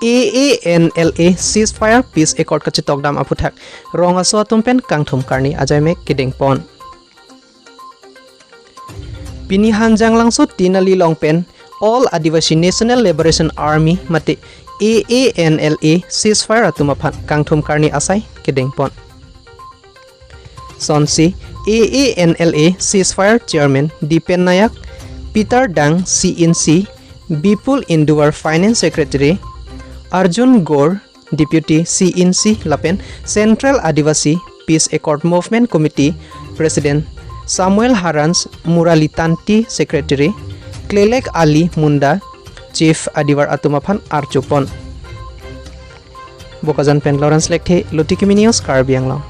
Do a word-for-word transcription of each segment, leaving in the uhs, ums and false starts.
A A N L A ceasefire peace accord kachetokdam aphuthak rong aso atum pen kangthum karni ajaimek kedengpon. Pini Hanjanglangso Tinali along pen All Adivasi National Liberation Army mate A A N L A ceasefire atum aphan kangthum karni asai kedengpon. Sonsi A A N L A ceasefire chairman Dipen Nayak, Peter Dang C N C, Bipul Induwar finance secretary, Arjun Gore deputy C N C lapen Central Adivasi Peace Accord Movement Committee president Samuel Harans, Murali Tanti secretary, Klelek Ali Munda chief adivar atum aphan arjupon. Bokajan pen Lawrence Lekthe, Luti Kimi News, Karbi Anglong.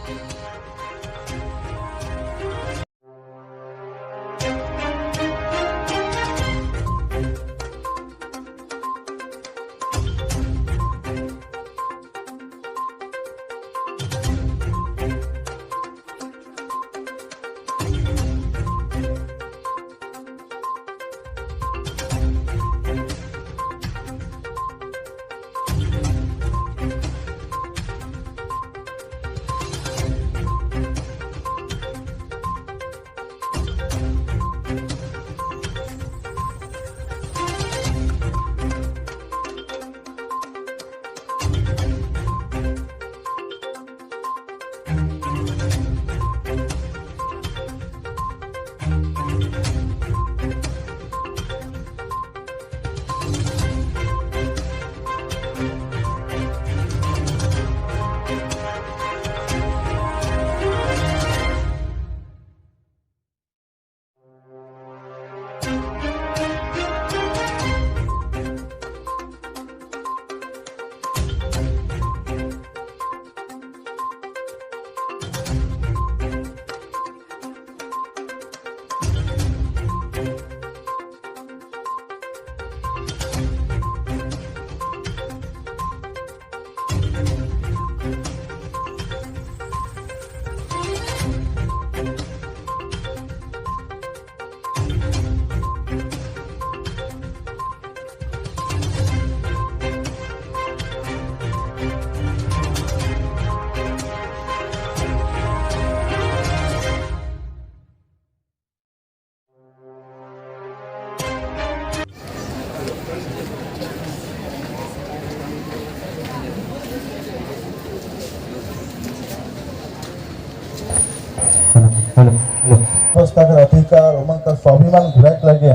Hello, hello. व्यवस्था कर अधिकार, उमन का स्वाभिमान घुराए के लगे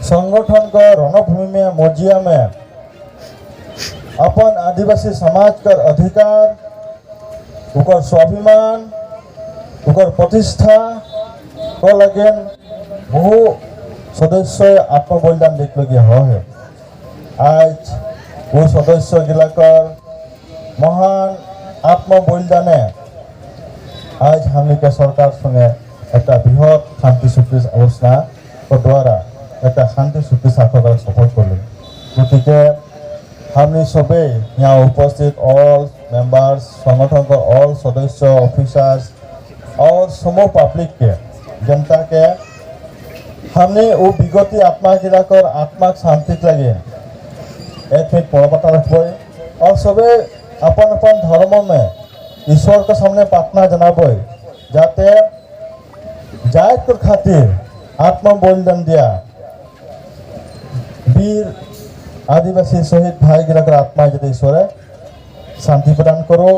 संगठन को रणभूमि में, मोर्चा में अपन आदिवासी समाज कर अधिकार, उकर स्वाभिमान, उकर प्रतिष्ठा को लगे बहु सदस्य आत्मबलिदान देख लगे हो है। आज वो सदस्य गिलाकर महान आत्मबलिदाने आज हमनी के सरकार संगे एक बृहत शांति चुक्ति आलोचना के द्वारा एक शांति चुक्ति স্বাক্ষর করা সফল করলো। গতিকে हमनी सबै यहाँ उपस्थित all members, संगठन के all सदस्य, officers और समूह public के, जनता के, हमनी वो विगति आत्मा गिलाकर आत्मा शांति के लगे एक मिनट मौन पाठ रखबो और सबै अपन अपन धर्म में ईश्वर के सामने प्रार्थना जनाबो, जाते जायत कर खातिर आत्मबलिदान दिया वीर आदिवासी शहीद भाई गिलाकर आत्मा जाते ईश्वर शांति प्रदान करो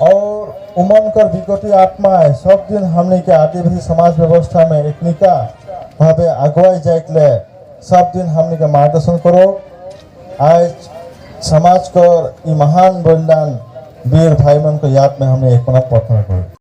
और उमन कर विगति आत्मा है सब दिन हमनी के आदिवासी समाज व्यवस्था में एकनिका भावे अगुवाई जाए के लिए सब दिन हमनी के मार्गदर्शन करो। आज समाज कर ई महान बलिदान वीर भाई मन को याद में हमने एक प्रार्थना करो।